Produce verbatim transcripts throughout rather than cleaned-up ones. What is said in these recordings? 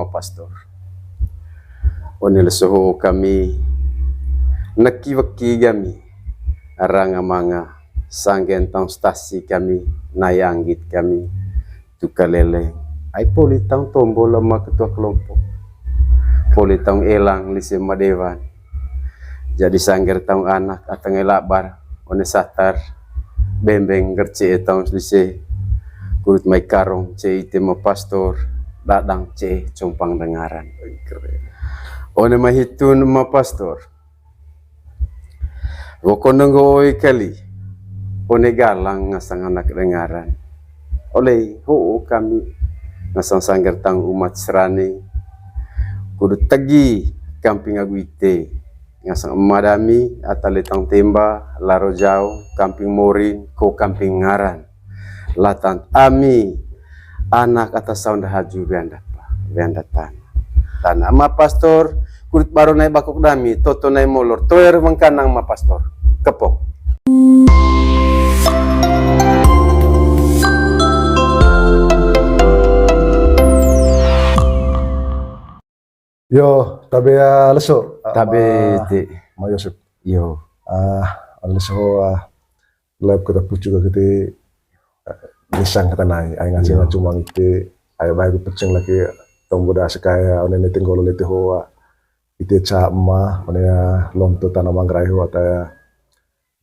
Pastor. One leso ho kami, naki weki kami, ranga manga, sanggen taung stasi kami, nai anggit kami, tuka leleng. Ai poli taung tombo lema ketua kelompok. Poli taung elang lise madewan. Jadi sangger taung anak ata ngai labar, one satar, bembeng ger ce'e taung lise. Kudut mai karong ce'e ite ma pastor, dadang ce'e compang dengaran. One mai hitun ma pastor. Wokon nenggo oi kali, one galang ngasang anak dengaran. Olei, ho'o kami ngasang sangger taung umat serani. Kudu tegi kamping agu ite. Ngasang ema dami, ata letang temba, laro jau, kamping morin, ko kamping ngaran. Latan ami, anak ata saunda haju beanda pa, beanda tana. Tana ma pastor, kulit baro nai bakok dami, toto nai molor, toer wengkanang ma pastor. Kepok. Yo, tabe ya leso. Tabe, Ma-, Ti. Ma Yosep. Yo. Ah, leso, ah, live kita pucuk kita, eh, nisang kata nai, ai ngaji, yo, cuma ite, ai bae ku pecing lagi, tombo da sekaya, one ne tenggolo lete hoa, ite ca ema, one ya lonto tana Manggarai hoa, ata ya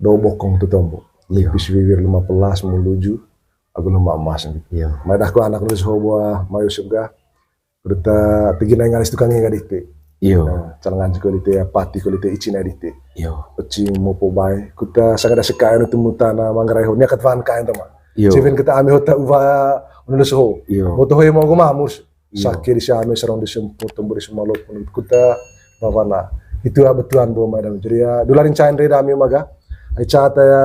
do bokong tu tombo. Yo. Lipis wiwir lima belas muluju, agu lema emas gitu. Yo. Mai dah ku anak nulis hoa buah, Ma Yosep ga, Berita tegi nai ngalis tukang ngai dite. Iyo. Nah, cara nganji ko dite, pati ko dite, icin ai dite. Iyo. Pecing mopo bae. Kuta sangada seka anu temu tana Manggarai ho, nia kat van kain tama. Iyo. Seven kita ame hota uva unu leso ho. Iyo. Moto ho mau mamus. Iyo. Sake di si ame serong di sempo tombo di semalo pun kuta bawana. Itu ya betulan bo madam. Jadi ya dularin cain re dami maga. Ai cata ya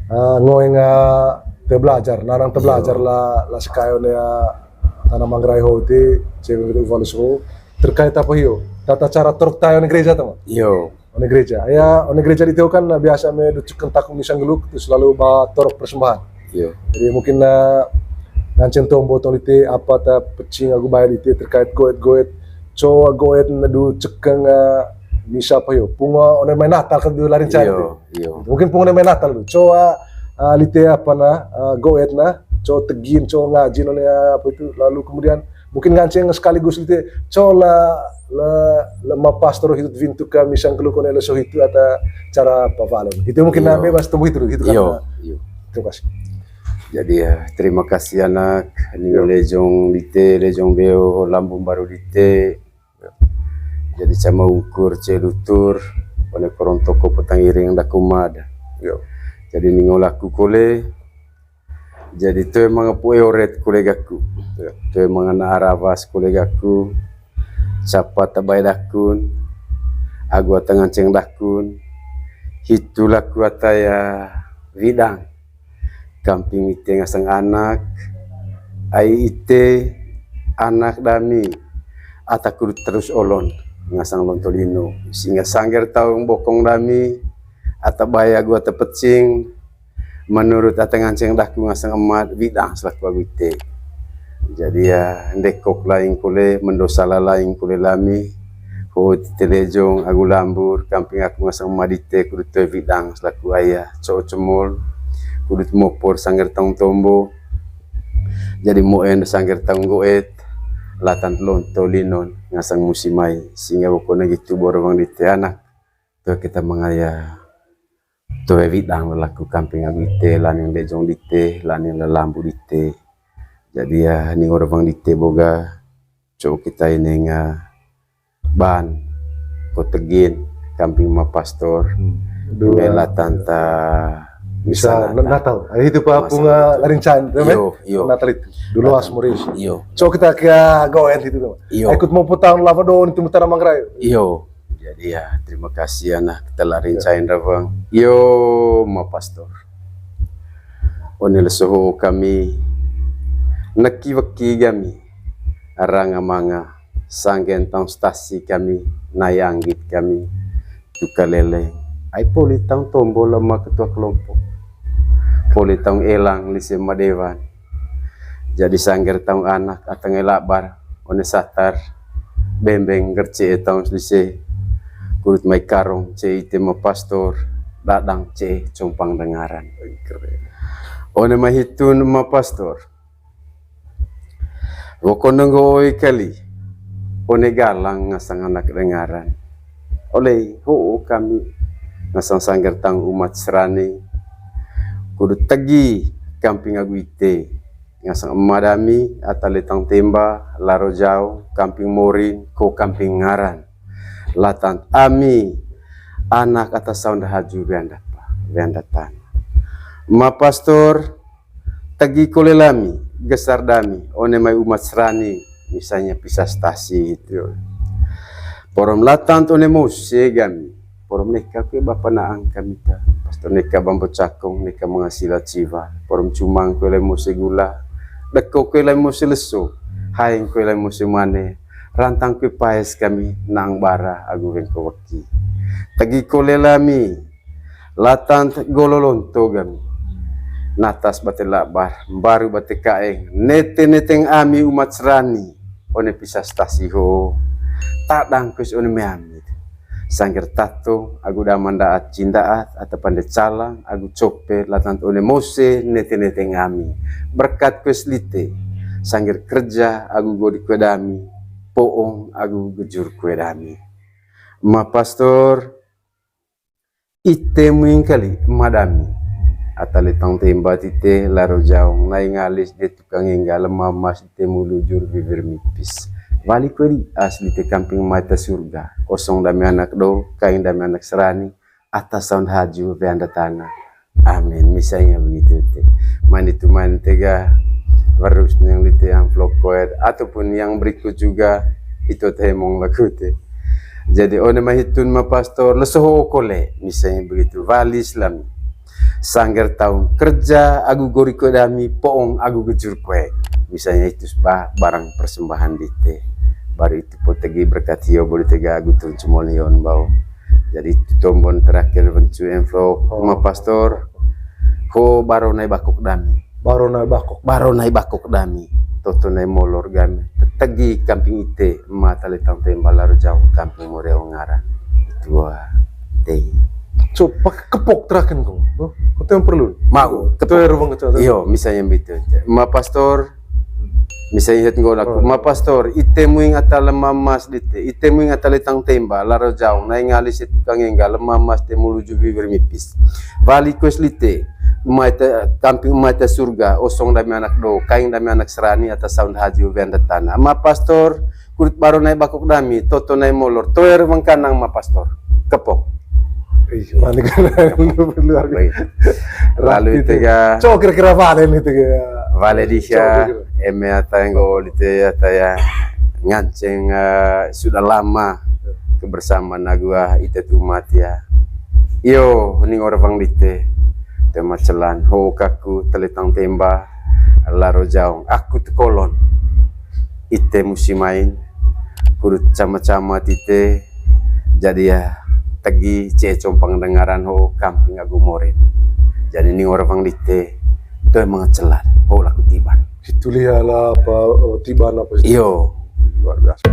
Ah, ngoeng, ah, tebelajar, nanang tebelajar, iyo, la, la sekayo ne, ah, tana Manggarai ho ti, cewek itu values ho. Terkait apa hio? Tata cara torok tayo ne gereja tama. Iyo. One gereja. Ya, one gereja di Teo kan, ah, biasa me ducuk kentak misang geluk, terus lalu ba torok persembahan. Iyo. Jadi mungkin, ah, nganceng tombo tong lite apa ta pecing agu bayar lite terkait goet-goet. Coa goet ne du cekeng, ah, misa apa hio? Pungo one main Natal kan du larin cari. Iyo. Iyo. Mungkin pungo main Natal tu. Coa, ah, lite apa na, ah, goet na, coa tegin, coa ngajin one, ah, apa itu. Lalu kemudian mungkin nganceng sekaligus lite, coa la, la, la ma pastor hitu vintu ka misang kelu kone leso hitu ata cara apa valen. Hitu mungkin, iyo, na bebas temu hitu, hitu kan. Iyo, na. Iyo. Terima kasih. Jadi ya, terima kasih anak, ni, iyo, lejong lite, lejong beo, lambung baru lite, jadi cama ungkur, celutur, one koron toko petang iring daku mada. Yo. Jadi ningo laku kole. Jadi toe manga pue oret kole gaku. Yo. Toe manga na arawas kole gaku. Capa tabai dakun. Agu ata nganceng dakun. Hitu laku ata ya widang. Kamping ite ngasang anak, ai ite anak dami, ata kudu terus olon ngasang lonto lino, sehingga sangger taung bokong dami, ata baya agu ata pecing, menurut ata nganceng daku ngasang emat, widang selaku agu ite. Jadi ya, ndekok laing kole, mendosa la laing kole lami, ho ite lejong, agu lambur, kamping aku ngasang emat ite, kudu toe widang selaku ayah, co'o cemol, kudu mopor sangger taung tombo, jadi moen sangger taung goet, latan lonto linon, ngasang musi mai, sehingga pokoknya gitu, boro bang dite anak, toe kita mangaya. Toe widang lelaku kamping agu ite, laning lejong dite, laning lelambu dite. Jadi ya, ningo rawang dite boga, co'o kita inenga ban, ko tegin, kamping ma pastor, hmm, dua, bela tanta, bisa, bisa Natal. Natal. Ah, itu pa. Masa punga itu. Larin cain, tuh, iyo, iyo. Natal itu. Dulu Natal. Asmur isi. Iyo. Co'o kita ke goen itu, tuh. Iyo. Ikut mau putang lava doon itu mutara Manggarai. Iyo. Jadi ya, terima kasih anak, kita larin cain rawang. Iyo, ma pastor. One leso ho kami, naki weki kami, ranga manga, sanggen taung stasi kami, nai anggit kami, tuka leleng. Ai poli taung tombo lema ketua kelompok. Poli taung elang lise madewan. Jadi sangger taung anak, ata ngai labar. One satar, bembeng ngger ce'e taung selise, kudut mai karong ce'e ite ma pastor, dadang ce'e compang dengaran. One mai hitun ma pastor. Wokon nenggo oi kali, one galang ngasang anak dengaran. Olei ho'o kami ngasang sanggar taung umat Serani, kudut tegi kamping agu ite, ngasang ema dami ata Letang Temba, Laro Jaong, kamping Morin, ko kamping Ngaran. Latant ami anak ata saunda haju weanda pa, weanda tana. Ema pastor, tegi kole lami, gesar dami, one mai umat Serani, misalnya pisa stasi itu. Porom latant one mose gami, porom neka kue bapa naang kami ta. Pastor neka bambo cakong, neka mangasila ciwa. Porom cumang kue lai mose gula. Deko kue lai mose leso. Haeng kue lai mose mane. Rantang kue paes kami naang bara agu wengko weki. Tegi kole lami. Latant golo lonto gami. Natas bate labar, mbaru bate kaeng. Nete-neteng ami umat Serani. One pisa stasi ho. Tadang kues one meami. Sangger tato, agu daman daat cindaat, ata pande calang, agu cope, latant one mose, nete-neteng ami. Berkat kues lite, sangger kerja, agu godi kue dami, poong, agu gejur kue dami. Ma pastor, ite muing kali, ma dami. Ata Letang Temba tite, Laro Jaong, nai ngalis de tukang engga, lema mas ite mulujur wiwir mipis. Wali kue di asli te kamping mata surga. Osong dami anak do, kaing dami anak Serani, ata saunda haju weanda tana. Amin. Misalnya begitu te. Mani tu mani tega, harus yang lite amplop koet, ataupun yang berikut juga, itu temong laku te. Jadi one mai hitun ma pastor, leso ho kole, misalnya begitu. Wali selami. Sangger taung kerja, agu gori kue dami, poong agu gejur kue. Misalnya itu seba barang persembahan dite. Baru itu po tegi berkat hio bodi tega agu turun cemolion bau. Jadi itu tombon terakhir wencu envelope. Oh. Ma pastor, ho baro nai bakok dami. Baro nai bakok. Baro nai bakok dami. Toto nai molor gami. Tegi kamping ite, mata Letang Temba, Laro Jaong, kamping Moreong Ngaran. Itu ah, tei. So, pakai kepok terakhir kau. Huh? Kau tuh yang perlu. Mau, kepok. Tuh, ruang kecil. Iyo, misalnya begitu. Ma pastor, misalnya het nggo laku. Oh. Ma pastor, ite muing ata lema mas dite, ite muing ata Letang Temba, Laro Jaong, nai ngalis tukang engga, lema mas te mulujur wiwir mipis. Wali kues lite, mai te kamping mai te surga, osong dami anak do, kaing dami anak Serani, ata saunda haju weanda tana. Ma pastor, kudut baro nai bakok dami, toto nai molor, toer wengkanang ma pastor. Kepok. Ih, panik. Luar biasa. Baik. Lalu itu ya. Cok kira-kira apa nih itu ya? Wale diha, coba kira. Eme ata yang go lite ata ya. Nganceng, eh, sudah lama kebersamaan agu ah ite tu mati ya. Iyo, ning orang bang dite. Tema celan, ho kaku Letang Temba, Laro Jaong. Aku tu kolon. Ite musi main, kudut cama-cama tite, jadi ya tegi ce'e compang dengaran ho kamping agu Morin. Jadi ning orang bang dite, tu emang celan, ho laku Tiban. Situ lihat lah apa, oh, Tiban apa sih? Iyo. Luar biasa.